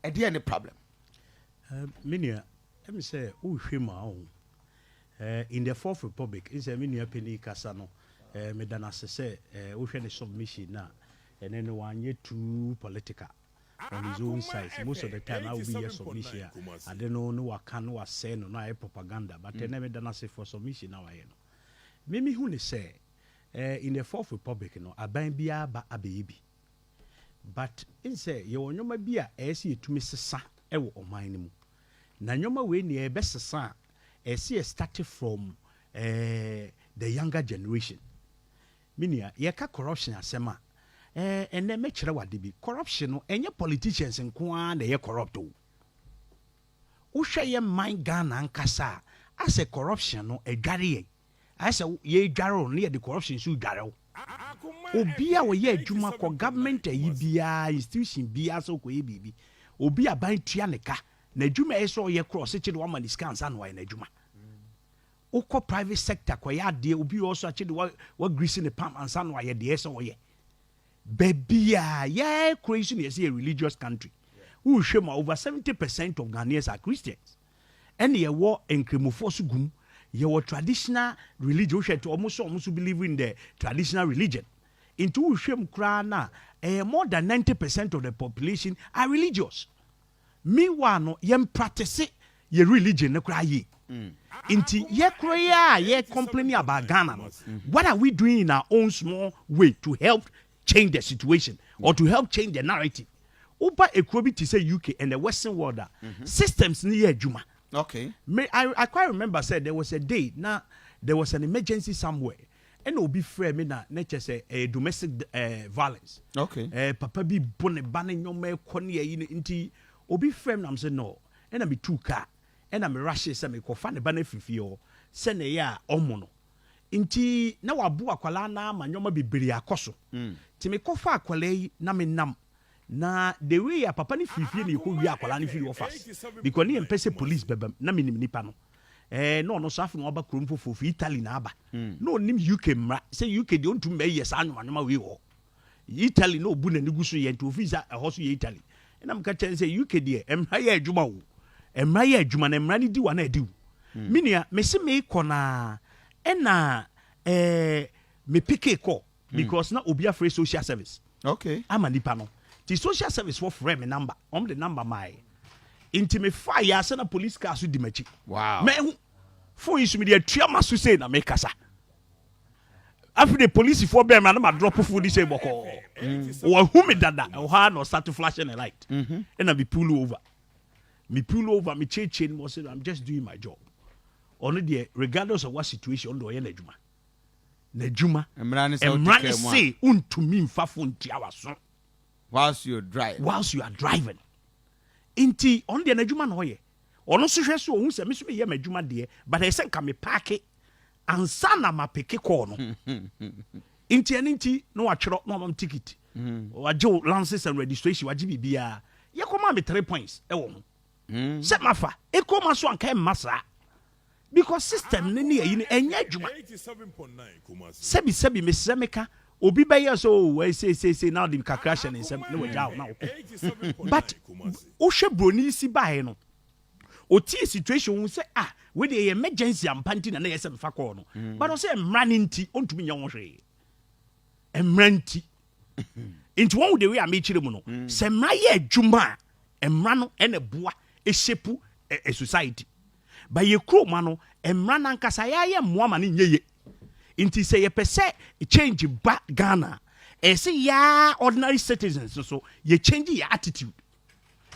Ɛdeɛ ne problem? Me nua, ɛmi sɛ wohwɛ mu a wo in the Fourth Republic, nsɛ me nua panyin kasa no, meda no ase sɛ wohwɛ ne submission na ɛne no wanyɛ too political on his own side. Most of the time a wobi yɛ submission a, ade no ne waka no, wasɛe no na ayɛ propaganda, but ɛnɛ meda no ase for submission na wayɛ no. Mimi hu ne sɛ in the Fourth Republic no, aban biara ba abɛyɛ bi, but nsɛ yɛwɔ nneɛma bi a ɛyɛ sɛ yɛtumi sesa ɛwɔ ɔman no mu, na nneɛma wei nea yɛbɛsesa a, ɛsɛ yɛ start from the younger generation. Menua, yɛka corruption asɛm a, ɛnɛ mɛkyerɛ wade bi. Corruption no, ɛnyɛ politicians nko ara na ɛyɛ corrupt o. Wohwɛ yɛ man Ghana ankasa a, asɛ corruption no adware yɛn, ayɛ sɛ yɛdware o, ne yɛde corruption so dware wo. Obi a wɔyɛ adwuma kɔ government ayi biara, institution biara, sɛ wokɔyɛ biribi, obi aban tua ne ka na adwuma ɛyɛ sɛ ɔyɛ korɔ, ɔsɛ kyede wama ne sika ansa na wayɛ n'adwuma. Wokɔ private sector kɔyɛ adeɛ, obi wɔ so akyede wagrease ne palm ansa na wayɛ deɛ ɛsɛ ɔyɛ. Baabi a yɛ kuro yi so ne yɛsɛ yɛ religious country, wohwɛ mu a, over 70% of Ghanaians are Christians, ɛne yɛwɔ nkramofoɔ so gum, yɛwɔ traditional religion. Wohwɛ to ɔmo so believe in the traditional religion, nti wohwɛ mu koraa na ɛyɛ more than 90% of the population are religious. Meanwhile no, yɛn practice yɛ religion no koraa yie. Nti yɛ koro yi a yɛ complaining about Ghana no, what are we doing in our own small way to help change the situation or to help change the narrative? Woba ekuro bi te sɛ UK and the Western world a, systems ni yɛ adwuma. Me, I quite remember sɛ there was a day na there was an emergency somewhere, ɛna obi frɛ me na ne kyɛ sɛ ɛyɛ domestic violence. Papa bi bɔ ne ba, ne nneɛma ɛkɔ ne ɛyi ne. Nti obi frɛ me na m sɛ no, ɛna me tu car, ɛna me rush sɛ mekɔfa ne ba no afiri fie hɔ sɛ ne ɛyɛ a ɔmo no. Nti na wabo akwalaa na ama nneɛma bebree akɔ so. Nti mekɔfa akwalaa yi na menam na the way a papa no firi fie na yɛkɔ wie akwalaa no firi hɔ fast, because ne yɛmpɛ sɛ police bɛbam. Na menim nipa no, na ɔno so afei na waba kurom foforɔ fi Italy na aba, na ɔnim UK mmara sɛ UK deɛ, ɔntumi bɛyɛ saa nnwoma wei wɔ hɔ. Italy na ɔbu n'ani gu so yɛ, nti ofii sɛ ɛhɔ so yɛ Italy. Ɛna meka kyerɛ no sɛ UK deɛ, mmara yɛ adwuma o, mmara yɛ adwuma na mmara no di wa na adi wo. Me nua, mese meekɔ naa, ɛna mepick call because na obi afrɛ social service ama nipa no. Nti social service fɔ frɛ me number, ɔm de number maaɛ, nti mefa yɛ asɛ na police car so di m'akyi. Mɛhu phone yi so, mede atua ma so sei na mekasa. Afei de polisifoɔ bɛn me a, na ma drop phone ni sei bɔkɔɔ. Wɔahu me dada ɛwɔ hɔ a, na ɔstart flashing the light, ɛna me pull over, me pull over, me kyekyere no, ɔsɛ, "I'm just doing my job." Ɔno deɛ, regardless of what situation, ɔno deɛ ɔyɛ n'adwuma, n'adwuma. Mmara ne sɛ wote Mmara ne kaa mu a, se wontumi mfa phone tua w'aso whilst you drive. Whilst you are driving. Nti ɔno deɛ, n'adwuma na ɔyɛ. Ɔno nso hwɛ so, ohun sɛ me nso meyɛ m'adwuma deɛ, but ɛyɛ sɛ nka me park ansa na ma pick call no. Nti ɛno nti na watwerɛ na wamam ticket, wagye wo license and registration, wagye biribiara. Yɛkɔma me 3 points ɛwɔ ho sɛ mafa ekoma so anka ɛmma saa, because system ne ayi no ɛnyɛ adwuma. Sɛbi sɛbi, mesrɛ, meka obi bɛyɛ sɛ o ɛseesese na ɔde kakra hyɛ ne nsɛm na wagya wo na wokɔ. But wohwɛ broni si baeɛ no, otie situation hu sɛ, ah, wei deɛ ɛyɛ emergency ampa, nti na yɛ sɛ mfa kɔɔ no. But ɔsɛ mmara no nti ɔntumi nyɛ ho hwee, mmara nti. Nti wɔn wo de wei a mekyerɛ mu no sɛ mmara yɛ adwuma a, mmara no ɛna boa ɛshape ɛ society. But yɛ kuroma no, mmara no ankasa yɛayɛ mmoa ma no nyɛ ye. Nti sɛ yɛpɛ sɛ change ba Ghana a, ɛyɛ sɛ yɛa ordinary citizens nso yɛ change yɛ attitude.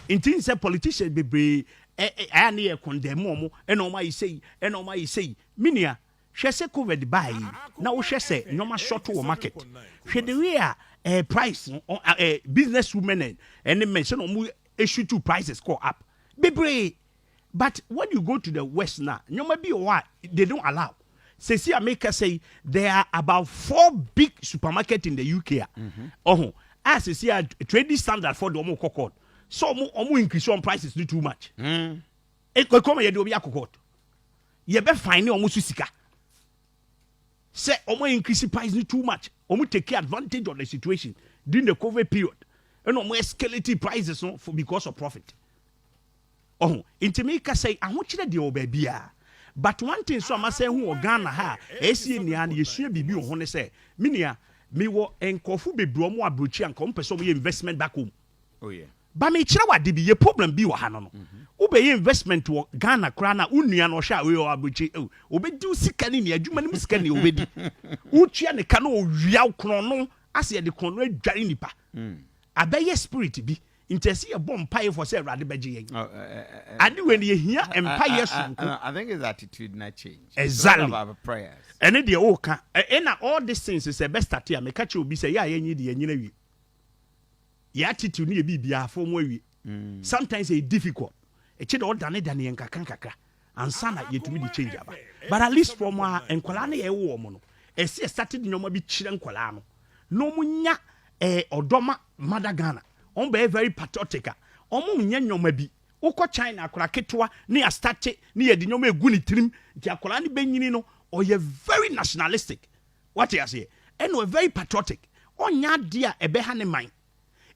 Nti sɛ politicians bebree ɛyà ne yɛ condemn ɔmo, ɛna ɔmo ayɛ sɛyi, ɛna ɔmo ayɛ sɛyi. Minia, hwɛ sɛ COVID baa yi na wohwɛ sɛ nneɛma short wɔ market. Hwɛ the way a price no, business women ɛne men sɛ na ɔmo issue two prices kɔ up bebree. But when you go to the West na nneɛma bi wɔ hɔ a they don't allow. Sesi a meka sɛ there are about four big supermarket in the UK a ɔho a sesi a trading standard for the ɔmo kɔ court so ɔmo increase on prices no too much. Ekɔkɔ ma yɛde obi akɔ court, yɛbɛ fine ne ɔmo so sika sɛ ɔmo increase price no too much. Ɔmo take advantage of the situation during the COVID period. Ɛna ɔmo escalate prices no for because of profit. Ɔho nti mi ka sɛ ahokyerɛ deɛ wɔ baabi a, but one thing so a ma sɛ hu wɔ Ghana ha a ɛsi nia no, yɛsua biribi wɔ ho ne sɛ, me nua, mewɔ nkɔfo bebree, ɔmo aburokyi anka ɔmo pɛ sɛ ɔmo yɛ investment back home. Ba mekyerɛ wɔ ade bi, yɛ problem bi wɔ ha no, wobɛyɛ investment wɔ Ghana koraa na wo nua no ɔhwɛ a oyɛ wɔ aburokyi, oh, obɛdi wo sika ne nea adwuma no mu sika nea obɛdi, wotua ne ka na owia wo korɔno no asɛ yɛde korɔno no adware nipa, abɛyɛ spirit bi. Nti ɛsɛ yɛbɔ mpaeɛ fɔ sɛ Awurade bɛgye yɛn. Oh, Ade wei no, yɛhia mpaeɛ sonko. I think it's attitudinal change. Exactly. It's not about prayers. Ɛne deɛ woka ɛna all these things sɛ bɛ start a, meka kyerɛ obi sɛ yɛ a yɛnyi deɛ yɛnyina wie, yɛ attitude ne yɛ biribiaa fo mu awie. Sometimes ɛyɛ difficult, ɛkyɛ dɛ ɔdane dane yɛn kakra nkakra ansa na yɛtumi de change aba. But at least from a nkwadaa no, yɛwɔ wɔn no, ɛsɛ yɛ start de nneɛma bi kyerɛ nkwadaa no na wɔn nya ɔdɔma mother Ghana, wɔn bɛyɛ very patriotic a wɔn nyɛ nneɛma bi. Wokɔ China, akwadaa ketewa ne yɛ start ne yɛde nneɛma egu ne tirim, nti akwadaa no bɛnyini no, ɔyɛ very nationalistic, wate aseɛ? Ɛna ɔyɛ very patriotic, ɔnyɛ adeɛ a ɛbɛha ne man.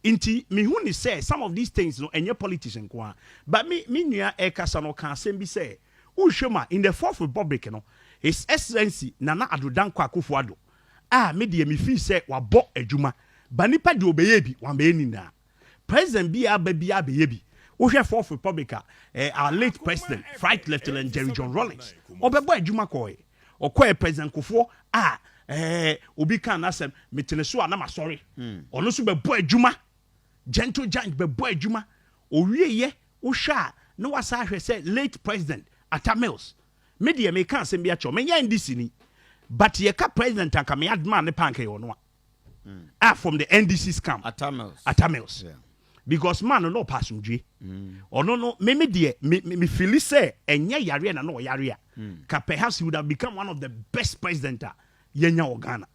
Nti mehu ne sɛ some of these things no, ɛnyɛ politics nko a. But me nua ɛkasa no, ɔka asɛm bi sɛ wohwɛ mu a, in the Fourth Republic no, His Excellency Nana Addo Dankwa Akufo Addo a, me deɛ mefii sɛ wabɔ adwuma ba, nipa deɛ ɔbɛyɛ bi, wambɛyɛ nyinaa. President bi a aba bi abɛyɛ bi. Wohwɛ Fourth Republic a, our late president, Flight Lieutenant Jerry John Rawlings, ɔbɛbɔ adwuma kɔɛ, ɔkɔɛ. President Kufuor a, obi kan n'asɛm metene so a na ma sɔre, ɔno nso bɛbɔ adwuma. Gentle Giant bɛbɔ adwuma owieyɛ. Wohwɛ a, na wasa ahwɛ sɛ late President Atta Mills. Me deɛ, meka asɛm bi akyerɛw, menyɛ NDC ni, but yɛka president anka me adoma ne panka yɛ ɔno a from the NDC scam. Atta Mills. Atta Mills. Because man no na ɔpa asomdwe. Ɔno no, me deɛ, me feel sɛ ɛnyɛ yareɛ na ɔyare a ka, perhaps he would have become one of the best president a yɛnya wɔ Ghana.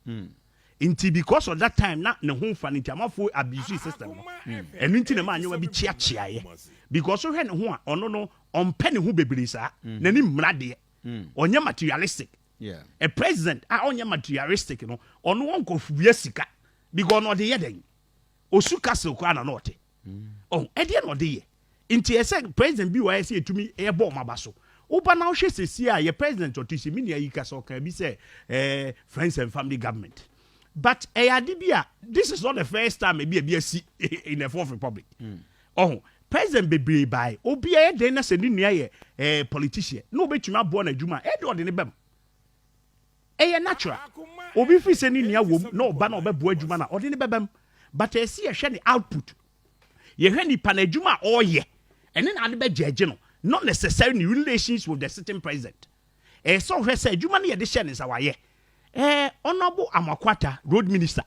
Nti because of that time na ne ho nfa no, nti amanfoɔ abuse system no. Ɛno nti na maa nneɛma bi kyeakyeaeɛ, because wohwɛ ne ho a, ɔno no ɔmpɛ ne ho bebree saa, n'ani mmra deɛ, ɔnyɛ materialistic. A president a ɔnyɛ materialistic no, ɔno ɔnkɔ wia sika, because ɔno ɔde yɛ dɛn? Osu castle koraa na ɔte ɔn, ɛdeɛ na ɔde yɛ? Nti ɛsɛ president bi wɔ ayɛ sɛ yɛtumi ɛbɔ ɔmo aba so. Woba na wohwɛ sɛsi a yɛ president ɔte si, me nua yi kasa, ɔka bi sɛ friends and family government, but ɛyɛ ade bi a this is not the first time ebi asi in the Fourth Republic. Ɔho president bebree baae, obiara yɛ den na sɛ ne nua yɛ politician na obetumi aboa n'adwuma, ɛde ɔde ne bɛm, ɛyɛ natural. Obi fi sɛ ne nua wom na ɔba na ɔbɛboa adwuma na ɔde ne bɛbɛm, but ɛsi yɛhwɛ ne output, yɛhwɛ nipa na adwuma a ɔreyɛ, ɛne na ade bɛgyɛgye no, not necessarily ne relations with the sitting president. Ɛyɛ sɛ ɔhwɛ sɛ adwuma no yɛde hyɛ ne nsa wayɛ. Honourable Amoako-Attah, road minister,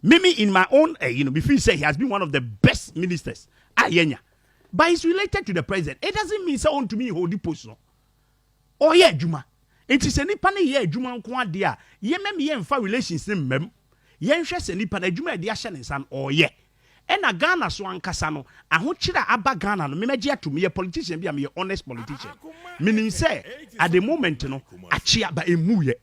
mimi in my own me feel say he has been one of the best ministers a yɛnya, but he's related to the president, it doesn't mean sɛ ɔntumi hold the post no. Ɔyɛ adwuma, nti sɛ nipa no yɛ adwuma nko adeɛ a, yɛmɛmi yɛmfa relations ne mmam. Yɛnhwɛ sɛ nipa no adwuma a yɛde ahyɛ ne nsa no ɔyɛ. Ɛna Ghana so ankasa no, ahokyere a aba Ghana no, memɛgye ato, meyɛ politician bi a meyɛ honest politician, menim sɛ at the moment no akyea ba ɛmu yɛ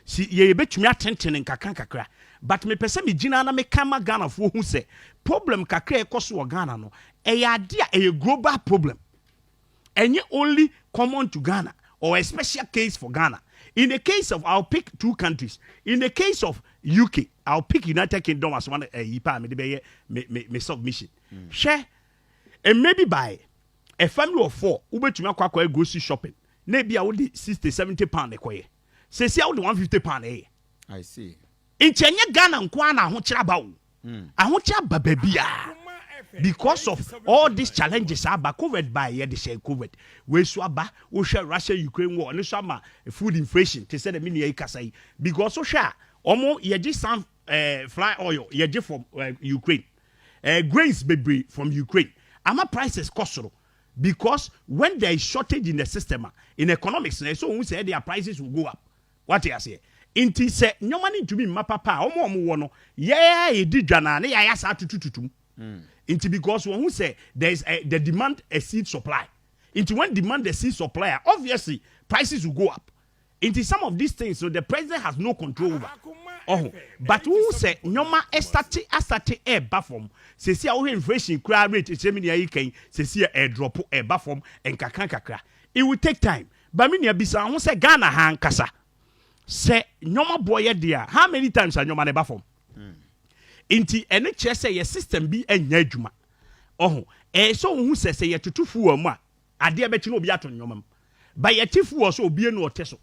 si yɛ, yɛbɛtumi atentene nkakra nkakra, but mepɛ sɛ megyina na meka ma Ghanafoɔ hu sɛ problem kakra a ɛkɔ so wɔ Ghana no, ɛyɛ ade a ɛyɛ global problem, ɛnyɛ only common to Ghana or a special case for Ghana. In the case of, I'll pick two countries. In the case of UK, I'll pick United Kingdom as one. Yipa me de bɛyɛ me submission. Hwɛ, maybe by a family of four, wobɛtumi akɔ grocery shopping na ebi a wode £60-70 ɛkɔyɛ, sɛsi a wode £150 ɛyɛ. I see. Nti ɛnyɛ Ghana nko ara na ahokyere aba o, ahokyere aba baabiara because of all these challenges aba. COVID ba, yɛ de hyɛ COVID wei so aba. Wohwɛ Russia Ukraine war, ɔno so ama food inflation te sɛ dɛ me nua yi kasa yi, because wohwɛ a, ɔmo yɛgye sun fly oil, yɛgye from Ukraine, grains bebree from Ukraine, ama prices kɔ soro, because when there is shortage in the system a, in economics na ɛsɛ ohun sɛ their prices will go up, wate aseɛ? Nti sɛ nneɛma no ntumi mma papa a, ɔmo wɔ no, yɛɛ yɛdi dwa na ne yɛayɛ saa tutututum. Nti because wɔn ho sɛ there is the demand exceed supply, nti when demand exceed supply, obviously prices will go up. Nti some of these things, so the president has no control over. Ɔho, but wohu sɛ nneɛma ɛstart astart ɛɛba fam. Sesi a wohwɛ inflation koraa rate, ɛkyerɛ mi nea yi kan sesi a ɛɛdrop, ɛɛba fam nkakra nkakra. It will take time, but mi nua, bisa ho sɛ Ghana ha nkasa sɛ nneɛma boɔ yɛ deɛ, how many times a nneɛma no ba fam? Nti ɛno kyerɛ sɛ yɛ system bi nyɛ adwuma. Ɔho, ɛyɛ sɛ ohun sɛ yɛtoto fuel mu a, adeɛ bɛkyi na obi ato nneɛma mu ba. Yɛte fuel so, obie no ɔte so,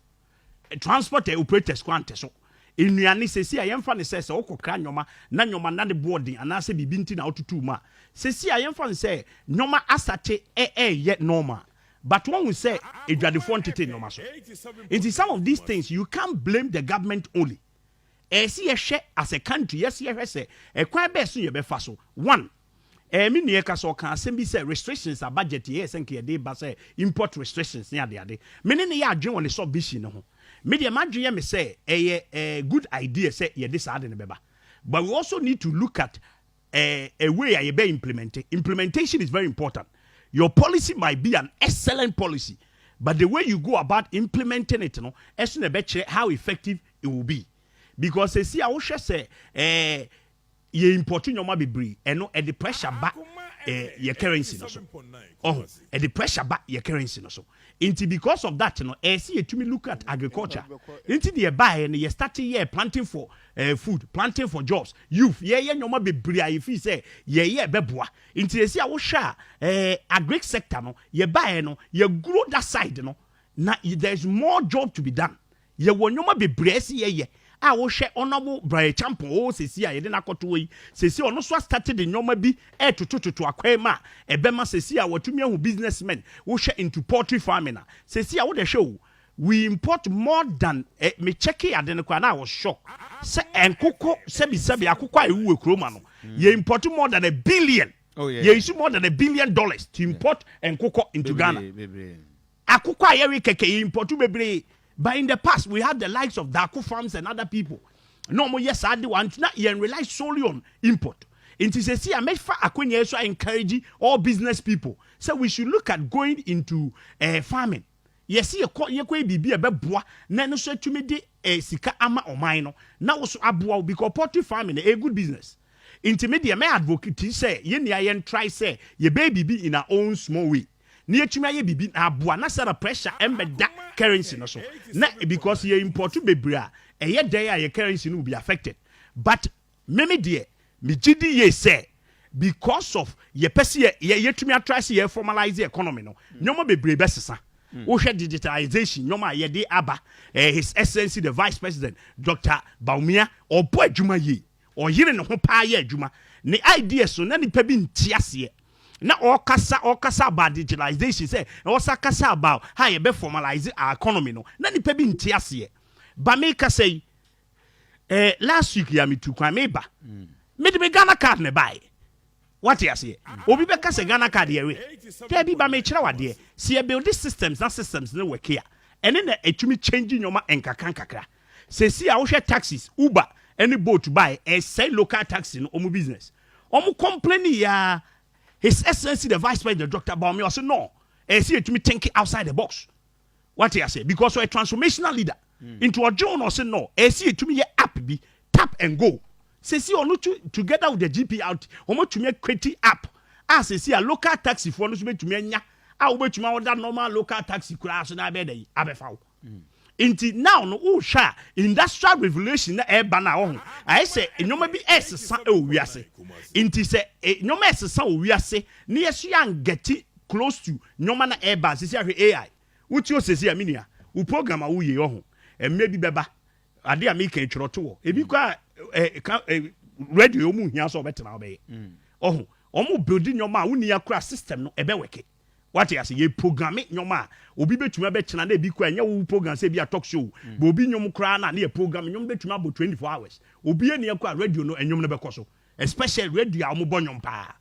transport operators kwan te so, nnuane sesi a yɛmfa ne sɛ wokɔkra nneɛma na nneɛma na ne boɔ den anaasɛ biribi nti na wotutu mu a, sesi a yɛmfa ne sɛ nneɛma asate ɛɛyɛ normal, but wɔn sɛ adwadefoɔ ntete nneɛma so. Nti some of these things, you can't blame the government only. Ɛsɛ yɛhwɛ as a country, yɛsɛ yɛhwɛ sɛ ɛkwan bɛɛ so yɛbɛfa so. One, mi nua ka sɛ ɔka asɛm bi sɛ restrictions a budget yɛ sɛ nka yɛde ba sɛ import restrictions ne adeade. Me ne ne yɛ adwene wɔ ne submission no ho. Me deɛ, m'adwene yɛ me sɛ ɛyɛ good idea sɛ yɛde saa de no bɛba, but we also need to look at a way a yɛbɛ implement it. Implementation is very important. Your policy might be an excellent policy, but the way you go about implementing it no, ɛso na ɛbɛkyerɛ how effective it will be, because esi a wohwɛ sɛ yɛ import nneɛma bebree, ɛno ɛde pressure ba yɛ currency no so. Ɔho, ɛde pressure ba yɛ currency no so. Nti because of that no, ɛsɛ yɛtumi look at agriculture. Nti deɛ ɛbaeɛ no, yɛ start yɛ planting for food, planting for jobs, youth, yɛyɛ nneɛma bebree a yɛfi sɛ yɛyɛ ɛbɛboa. Nti esi a wohwɛ a, agric sector no, yɛbaeɛ no, yɛ grow that side no na there is more job to be done. Yɛwɔ nneɛma bebree ɛsi yɛyɛ a wohwɛ Honourable Bryan Acheampong o, sesi a yɛde n'akɔto yi, sesi ɔno nso astart de nneɛma bi ɛɛtotototo akwan mu a ɛbɛma sesi a wɔtumi ahu businessmen. Wohwɛ into poultry farming a, sesi a wode hwɛ o, we import more than me check ade no koraa na I was shocked sɛ nkokɔ, sɛbisɛbi, akokɔ a ewu wɔ kurom ano, yɛ import more than a billion. Yɛ use more than $1 billion to import nkokɔ into Ghana. Bebree. Akokɔ a yɛwe kɛkɛ, yɛ import bebree. But in the past, we had the likes of Dako Farms and other people na ɔmo yɛ saa de wa, nti na yɛn rely solely on import. Nti sɛ si a mɛfa akonnwa yi so a encourage all business people sɛ we should look at going into farming. Yɛsi yɛkɔ yɛ biribi a ɛbɛboa na ɛno nso atumi de sika ama ɔman no na woso aboa wo, because poultry farming a good business. Nti me deɛ, mɛ advocate sɛ yɛn nia yɛn try sɛ yɛbɛyɛ biribi in our own small way na yɛtumi ayɛ biribi na aboa na sɛ na pressure ɛmbɛda currency no so na, because yɛ import bebree a, ɛyɛ dɛn a yɛ currency no will be affected. But meme deɛ, megye di yie sɛ because of yɛpɛ sɛ yɛtumi atry sɛ yɛ formalize the economy no, nneɛma bebree bɛsesa. Wohwɛ digitalization nneɛma a yɛde aba, His Excellency the Vice President Dr Bawumia ɔbɔ adwuma yie, ɔyere ne ho paa yɛ adwuma. Ne ideas so na nipa bi nte aseɛ na ɔkasa about digitalization, sɛ ɔsa kasa about how yɛbɛ formalize our economy no, na nipa bi nte aseɛ. Ba mi kasa yi, last week ya mi tu kwan mi ba, mi de mi Ghana Card ne ba yi. Wate aseɛ? Obi bɛka sɛ Ghana Card yɛ we dɛbi ba, mekyerɛ wadeɛ sɛ yɛ build systems na systems ne work a, ɛne na ɛtumi change nneɛma nkakra nkakra. Sɛsi a wohwɛ taxis, Uber ɛne Bolt bae, ɛsɛe local taxi no ɔmo business. Ɔmo complain yaa. His Excellency the Vice President Dr Bawumia ɔsɛ no, ɛsɛ yɛtumi think outside the box. Wate aseɛ? Because ɔyɛ transformational leader, nti ɔgye wɔn ɔsɛ no, ɛsɛ yɛtumi yɛ app bi, tap and go. Sɛsi ɔno together with the GPRTU, wɔn tumi create app a sɛsi a local taxi foɔ no nso bɛtumi anya a wobɛtumi awɔda normal local taxi koraa so na abɛɛ dɛ abɛfa wo. Nti now no, wohwɛ a, industrial revolution na ɛreba na ɔho ayɛ sɛ nneɛma bi ɛresesa ɛwɔ wiase. Nti sɛ nneɛma ɛresesa wɔ wiase ne yɛso yɛ anget close to nneɛma na ɛreba. Sisi ahwɛ AI wotu osesi a, mi nua, wo program a woyɛ ɔho mmerɛ bi bɛba ade a meka twerɛ to wɔ ebi kɔ a ka radio ɔmu hia sɛ ɔbɛtena ɔbɛyɛ ɔho. Ɔmo build nneɛma a wonni akora system no ɛbɛ work. Wate ase? Yɛ program nneɛma a obi bɛtumi abɛtena na ebi kɔ ɛnyɛ wo program sɛ ebi a talk show but obi nnwom koraa na ne yɛ program nnwom bɛtumi abɔ 24 hours. Obi ani akɔ a, radio no nnwom no bɛkɔ so, especially radio a wɔn bɔ nnwom paa.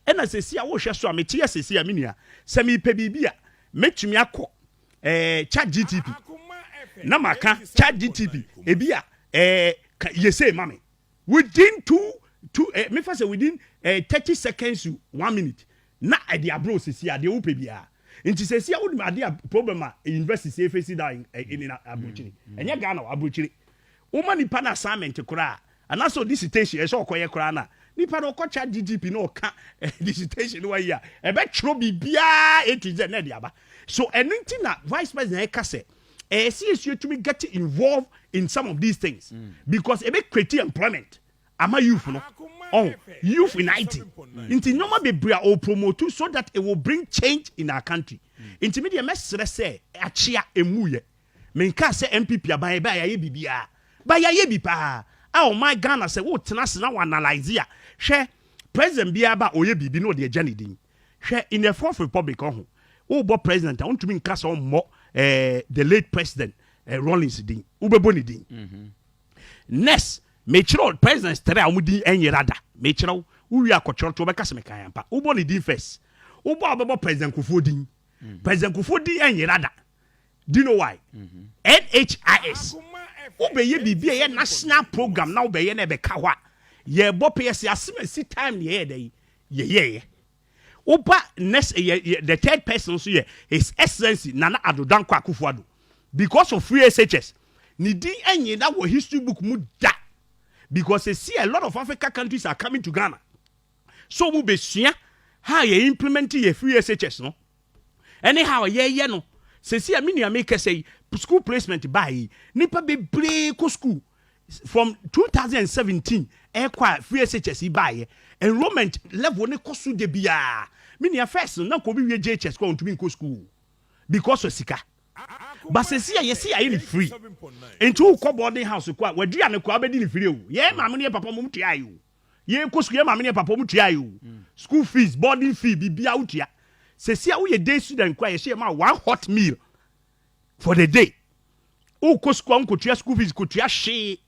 Ɛna sɛsi a wohwɛ so a mete yɛ sɛsi a, me nua, sɛ mepɛ biribi a, mɛtumi akɔ Chat GTP na maka Chat GTP ebi a yɛsɛ ma me within two mefa sɛ within 30 seconds to one minute na ɛde aburo sisi adeɛ wopɛ biara. Nti sɛsi a wonim adeɛ a problem a university sɛ efesi da in aburokyire, ɛnyɛ Ghana o, aburokyire. Woma nipa no assignment koraa anaasɛ o dissertation ɛsɛ ɔkɔyɛ koraa na nipa no ɔkɔ Chat GTP na ɔka dissertation no wayi a, ɛbɛtwerɛ biribiara A to Z na ɛde aba. So ɛno nti na Vice President ɛka sɛ ɛyɛ sɛ yɛsua tumi get involved in some of these things because ɛbɛ create employment ama youth no, oh, youth in IT. Nti nneɛma bebree a ɔpromote so that it will bring change in our country. Nti mi deɛ, mɛsrɛ sɛ akyea emu yɛ menka sɛ NPP aban ɛbɛ a yɛayɛ biribiara ba, yɛayɛ bi paa a ɔman Ghana sɛ wotena ase na wɔanalyse a, hwɛ, president biara ba, ɔyɛ biribi na ɔde agya ne din. Hwɛ, in the Fourth Republic, ɔho wobɔ president a, wontumi nka sɛ ɔmmɔ the late President Rawlings din. Wobɛbɔ ne din. Next, mekyerɛ president three a wɔn din ɛnyera da. Mekyerɛ wo, wowie akɔkyerɛ to, wɔbɛka sɛ mekan ampa. Wobɔ ne din first, wobɔ a, wobɛbɔ President Kufuor din. President Kufuor din ɛnyera da. Do you know why? NHIS, wobɛyɛ biribi a ɛyɛ national program na wobɛyɛ na ɛbɛka hɔ a, yɛbɔ pɛ yɛsɛ asɛm asi time ne yɛyɛ dɛ yi yɛyɛyɛ. Woba next, yɛ the third person nso yɛ His Excellency Nana Addo Dankwa Akufo-Addo. Because of free SHS, ne din ɛnyina wɔ history book mu da because they see a lot of Africa countries are coming to Ghana so mu besua how yɛ implement yɛ free SHS no ɛne how yɛyɛ no. Sɛsi a me nua mekɛsɛ yi, school placement baa yi, nipa bebree kɔ school from 2017 ɛkɔ a free SHS yi baayɛ, enrollment level ne kɔ so de biara. Me nua, first no, na nka obi wie JHS kɔ, ntumi nkɔ school because of sika, but sɛsi a yɛsi ayɛ ne free, nti wokɔ boarding house kɔ a, waduane kɔ a, wobɛdi ne free o. Yɛn maame ne yɛ papa mo tua yi o. Yɛn kɔ school, yɛn maame ne yɛ papa mo tua yi o. School fees, boarding fee, biribiara wotua. Sɛsi a woyɛ day student kɔ a, yɛhyɛ yɛ ma one hot meal for the day. Wokɔ school a, nkɔtua school fees, kɔtua hwee.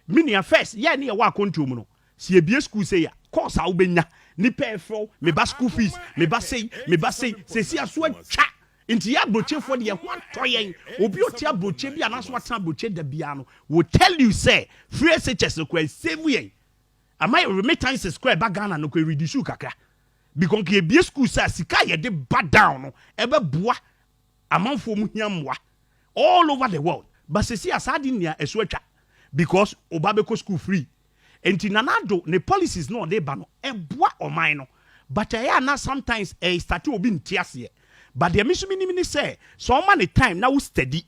Me nua, first yɛn ne yɛwɔ akɔntuo mu no, si ebie school sɛ ya course a, wobɛnya nipa ɛfrɛw, meba school fees, meba sei, meba sei. Sɛsi aso atwa, nti yɛ aburokyefoɔ deɛ, yɛn ho atɔ yɛn. Obi ɔte aburokye bi anaasɛ watena aburokye da biara no will tell you sɛ free SHS no kora save yɛn, ama yɛ remittances kora ɛba Ghana no kora reduce kakra because nka ebie school sɛ sika a yɛde ba down no, ɛbɛboa amanfoɔ mu hia mmoa all over the world. But sɛsi a saa de nea ɛso atwa because ɔba bɛkɔ school free. Nti Nana Addo ne policies na ɔde ba no ɛboa ɔman no, but ɛyɛ ana sometimes ɛyɛ start obi nte aseɛ. But deɛ mi nso mi nim ni sɛ ɔma ne time na wo steady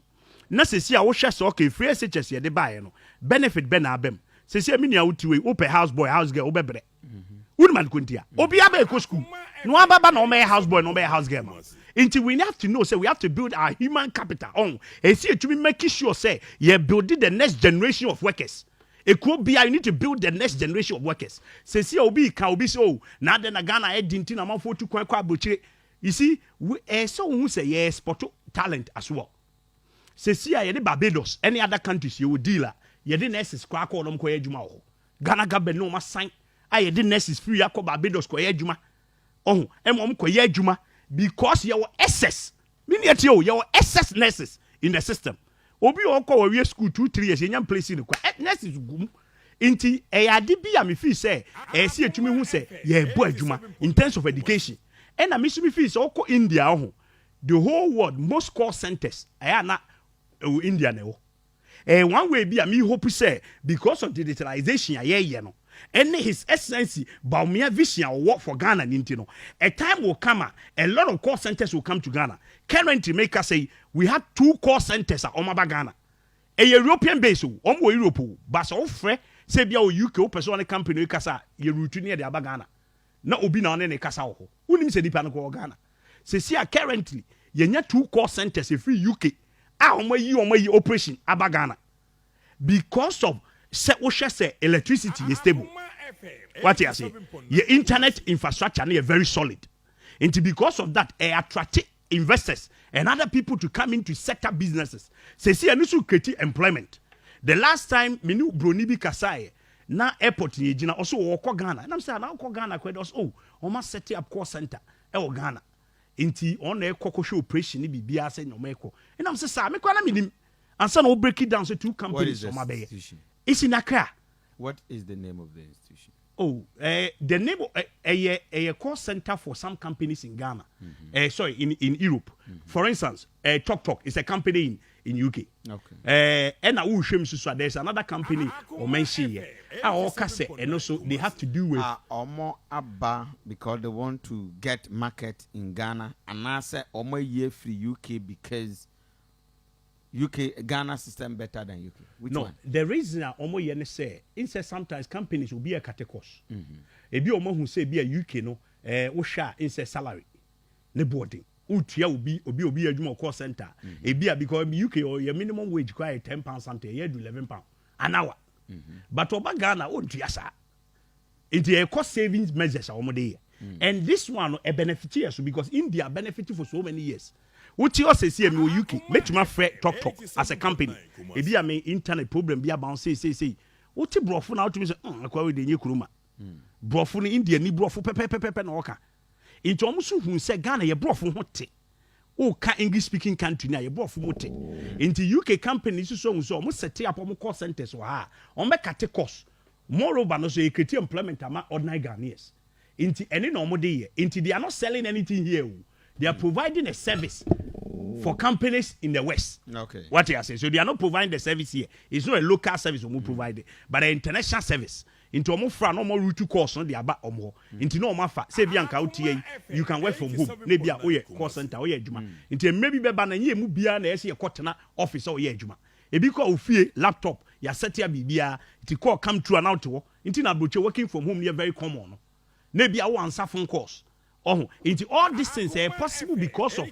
na sɛsi a wohwɛ sɛ, okay, free SHS yɛde baeɛ no, benefit bɛ na abɛm. Sɛsi a mi nua, woti wei, wopɛ house boy, house girl, wobɛbrɛ. Wonim ade konti a obi aba ɛkɔ school na wababa na ɔmɛyɛ house boy na ɔmɛyɛ house girl ma. Nti we have to know say we have to build our human capital on esi etumi make sure say yɛ build the next generation of workers. Ekuo bia, you need to build the next generation of workers. Sɛsi a obi ka obi sɛ, oh, na adɛ na Ghana ɛdi nti na amanfoɔ tu kwan kɔ aburokyire. You see, we ɛsɛ ohun sɛ yɛ export talent as well. Sɛsi a yɛde Barbados ɛne other countries yɛwɔ deal a yɛde nurses kɔ akɔ ɔnom kɔyɛ adwuma wɔ hɔ. Ghana government ne wɔn asan a yɛde nurses free akɔ Barbados kɔyɛ adwuma ɔho, ɛma wɔn kɔyɛ adwuma because yɛwɔ excess. Mi ni ɛti o, yɛwɔ excess nurses in the system. Obi a ɔkɔ wɔwie school 2, 3 years, yɛnya place ne kwa ɛ nurses gum. Nti ɛyɛ ade bi a mi fi sɛ ɛyɛ si etumi hu sɛ yɛbɔ adwuma in terms of education. Ɛna mi nso mi fi sɛ ɔkɔ India ɔho, the whole world most call centers ɛyɛ ana ɛwɔ India na ɛwɔ. One way bi a mi hope sɛ because of digitalization a yɛyɛ no ɛne His Excellency Bawumia vision a ɔwɔ for Ghana ne nti no, a time will come a a lot of call centers will come to Ghana. Currently, make us say we have two call centers a ɔmo aba Ghana. Ɛyɛ European base o, ɔmo wɔ Europe o, but sɛ ɔfrɛ sɛ bia wɔ UK, wopɛ sɛ ɔne company kasa, yɛ route ne yɛde aba Ghana na obi na ɔne ne kasa wɔ hɔ. Wonim sɛ nipa no kɔ wɔ Ghana. Sɛsi a currently yɛnya two call centers efiri UK a wɔn ayi operation aba Ghana because of sɛ wohwɛ sɛ electricity yɛ stable, wate ase, yɛ internet infrastructure no yɛ very solid. Nti because of that, ɛ attract investors and other people to come in to set up businesses. Sɛsi ɛno nso create employment. The last time me ne broni bi kasaeɛ na airport yɛ gyina, ɔso wɔkɔ Ghana, ɛnam sɛ ana wokɔ Ghana kɔ ɛdɛ, ɔso, oh, ɔma set up call center ɛwɔ Ghana, nti ɔno na ɛkɔ kɔhwɛ operation ne biribiara sɛ nyɔma ɛkɔ. Ɛnam sɛ saa mekɔ na menim ansa na wo break it down sɛ two What is companies the ɔma bɛyɛ. institution? It's in Accra. What is the name of the institution? Oh, the name ɛyɛ call center for some companies in Ghana. Sorry, in Europe. For instance, Talk Talk is a company in UK. Ɛna wohwɛ mu soso a, there is another company ɔmention yɛ a ɔka sɛ ɛno so they have to do with. Ah, ɔmo aba because they want to get market in Ghana anaasɛ ɔmo ayi afiri UK because UK, Ghana system better than UK? Which No, one? The reason a ɔmo yɛ ne sɛ nsɛ sometimes companies will be a cut cost. Ebi a ɔmo ahu sɛ ebi a UK no, wohwɛ a nsɛ salary ne boarding wotua obi adwuma wɔ call center, ebi a because UK ɔyɛ minimum wage kora yɛ £10 something, ɛyɛ du £11 an hour, but ɔba Ghana ɔntua saa. Nti ɛyɛ cost savings measures a wɔn de yɛ, and this one no, ɛ benefit yɛ so because India benefit for so many years. Woti ɔsɛ si emi wɔ UK, mɛtumi afrɛ Talk Talk as a company. Ebi a me internet problem bi aba sei sei sei, wote borɔfo na wotumi sɛ akwa wei de nye kuroma borɔfo no, India ni borɔfo pɛpɛpɛpɛ na ɔka. Nti wɔn nso hu sɛ Ghana yɛ borɔfo ho te, woka English speaking country ni a yɛ borɔfo mu te. Nti UK company nso so hu sɛ wɔn set up wɔn call centers wɔ ha a wɔn bɛ cut cost. Moreover no so yɛ create employment ama ordinary Ghanaians. Nti ɛne na wɔn de yɛ. Nti they are not selling anything here o, they are providing a service for companies in the West. What you say? So they are not providing the service here. It's not a local service wɔn provide, but an international service. Nti wɔn fra na wɔn route course no de aba wɔn hɔ. Nti na wɔn afa sɛ ebi anka wotie yi, you can work from home na ebi a woyɛ call center, woyɛ adwuma. Nti mmerɛ bi bɛba na nyɛ mu biara na ɛsɛ yɛ kɔtena office a wɔyɛ adwuma. Ebi kɔ ofie, laptop yasɛte a biribiara, nti call come through and out hɔ. Nti na aburokye working from home yɛ very common no, na ebi a wo answer phone calls ɔho. Nti all these things possible because of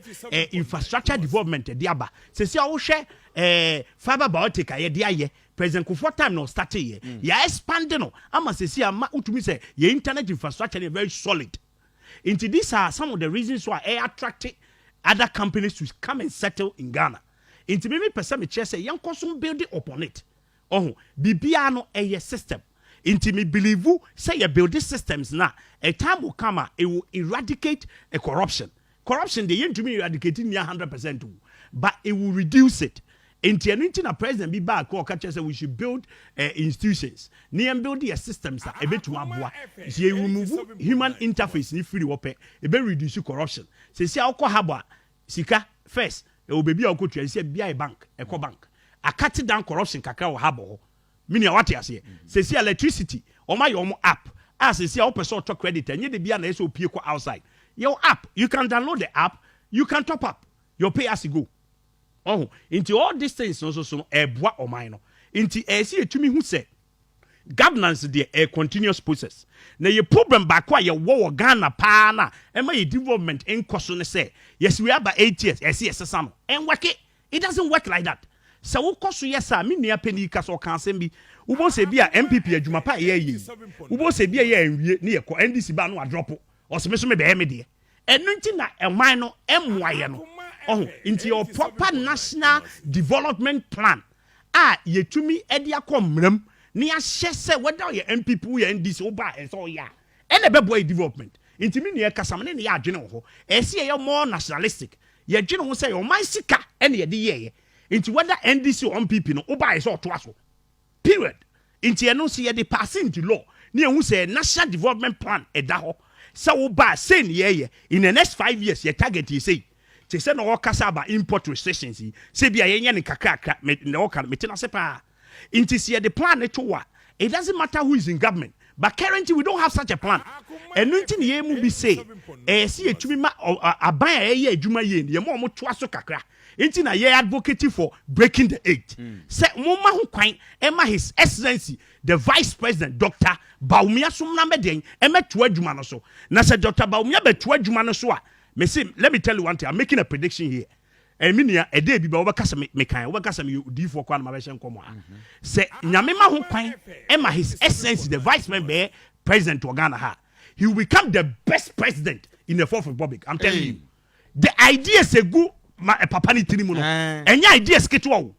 infrastructure development ɛde aba. Sisi a wohwɛ fibre optic a yɛde ayɛ, President Kufuor time na ɔstart yɛ, yɛ expand no ama sisi ama wotumi sɛ yɛ internet infrastructure yɛ very solid. Nti these are some of the reasons why ɛyɛ attract other companies to come and settle in Ghana. Nti mímí pɛ sɛ mi kyerɛ sɛ yɛn kɔ so build upon it. Ɔho biribiara no ɛyɛ system. Nti mi believe sɛ yɛ build systems na a time will come a it will eradicate a corruption. Corruption de, yɛntumi eradicate near 100% o, but it will reduce it. Nti ɛno nti na president bi baako ɔka kyerɛ sɛ we should build institutions ne yɛn build yɛ systems a ebetumi aboa. Nti yɛ remove human interface ne firi hɔ pɛ, ebe reduce corruption. Sisi a ɔkɔ habo a sika first ɛwɔ beebi a ɔkɔ tua sisi bia yɛ bank, ɛkɔ bank a cut down corruption kakra wɔ habo hɔ. Mini a wate aseɛ, sisi electricity, wɔn ayɛ wɔn app a sisi a wɔpɛ sɛ ɔtɔ credit, ɛnyɛ de bi a na ɛsɛ opie kɔ outside. Your app, you can download the app, you can top up your pay as you go. Ɔho nti all these things no so no ɛboa ɔman no. Nti ɛsɛ yɛtumi hu sɛ governance deɛ, ɛyɛ continuous process. Na yɛ problem baako a yɛwɔ wɔ Ghana paa na ɛma yɛ development nkɔ so ne sɛ yɛsi wei aba 8 years, ɛsɛ yɛsesa no. Ɛnwork, it doesn't work like that. Sɛ wokɔ so yɛ saa, me nua panyin ka sɛ ɔka asɛm bi, wobɔ sɛ bi a NPP adwuma pa a ɛyɛ yie, wobɔ sɛ bi a yɛ nwie ne yɛkɔ NDC ba no adrɔpo ɔsɛmɛ so mebɛyɛ me deɛ. Ɛno nti na ɛman no ɛmmoa yɛ no. Ɔho nti yɛ proper national development plan a yɛtumi ɛde akɔ mmeram ne yɛahyɛ sɛ whether ɔyɛ NPP, woyɛ NDC, woba a ɛsɛ ɔyɛ a ɛna ɛbɛboa yɛ development. Nti me nua kasa me ne yɛ adwene wɔ hɔ. Ɛsɛ yɛyɛ more nationalistic, yɛdwene ho sɛ yɛ ɔman sika ɛna yɛde yɛɛyɛ. Nti whether NDC or NPP no, woba a ɛsɛ ɔtoa so, period. Nti ɛno nso yɛde pass into law ne yɛhu sɛ national development plan ɛda hɔ sɛ woba a sei ne yɛyɛ in the next 5 years, yɛ target yɛ sei. Te sɛ na wɔkasa aba import restrictions yi sɛ bi a yɛnyɛ ne kakrakra na wɔka no mete no ase paa. Nti sɛ yɛde plan ne to a, it doesn't matter who is in government, but currently we don't have such a plan. Ɛno nti ne yɛn mu bi se ɛyɛ sɛ yɛtumi ma aban a ɛyɛ adwuma yie no, yɛn mu a wɔtoa so kakra. Nti na yɛ advocate for breaking the eight sɛ mo ma ho kwan ɛma His Excellency the Vice President Dr Bawumia so mmra mɛdeɛn ɛmɛtoa adwuma no so. Na sɛ Dr Bawumia bɛtoa adwuma no so a, mese, let me tell you one thing, I'm making a prediction here. Ɛmi nua, ɛdɛ bi ba wɔbɛka sɛ mekan wɔbɛka sɛ meyɛ odiyifoɔ kɔ anam abɛhyɛ nkɔmɔ a sɛ Nyame ma ho kwan ɛma His Excellency the Vice President bɛyɛ president wɔ Ghana ha, he will become the best president in the Fourth Republic. I'm telling Hey. you, the ideas egu ma papa ne tiri mu no, ɛnyɛ ideas ketewa o.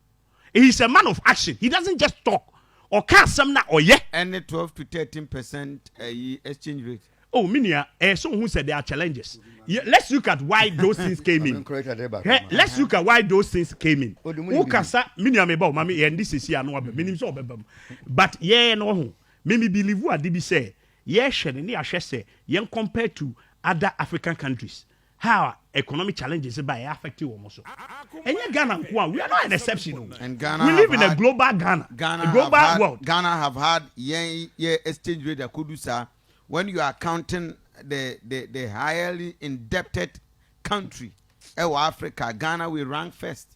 He is a man of action. He doesn't just talk. Ɔka asɛm na ɔyɛ. Ɛne 12 to 13% ɛyi exchange rate. Oh, me nua, so who said there are challenges? Yeah, let's look at why those things came in. Hey, let's look at why those things came in. Wokasa, me nua, meba o mami yɛn de sisi ano aba menim sɛ ɔbɛba mu, but yɛn no ho me believe ade bi sɛ Yɛhwɛ no ne yɛahwɛ sɛ yɛn compare to other African countries, how economic challenges ba ɛyɛ affect wɔn so. Ɛnyɛ Ghana nko a, we are not an exception o. And Ghana We live have in a global Ghana, Ghana a global have had, world. Ghana have had yɛn yɛ exchange rate akodu saa. When you are counting the highly indebted country ɛwɔ Africa, Ghana, we rank first.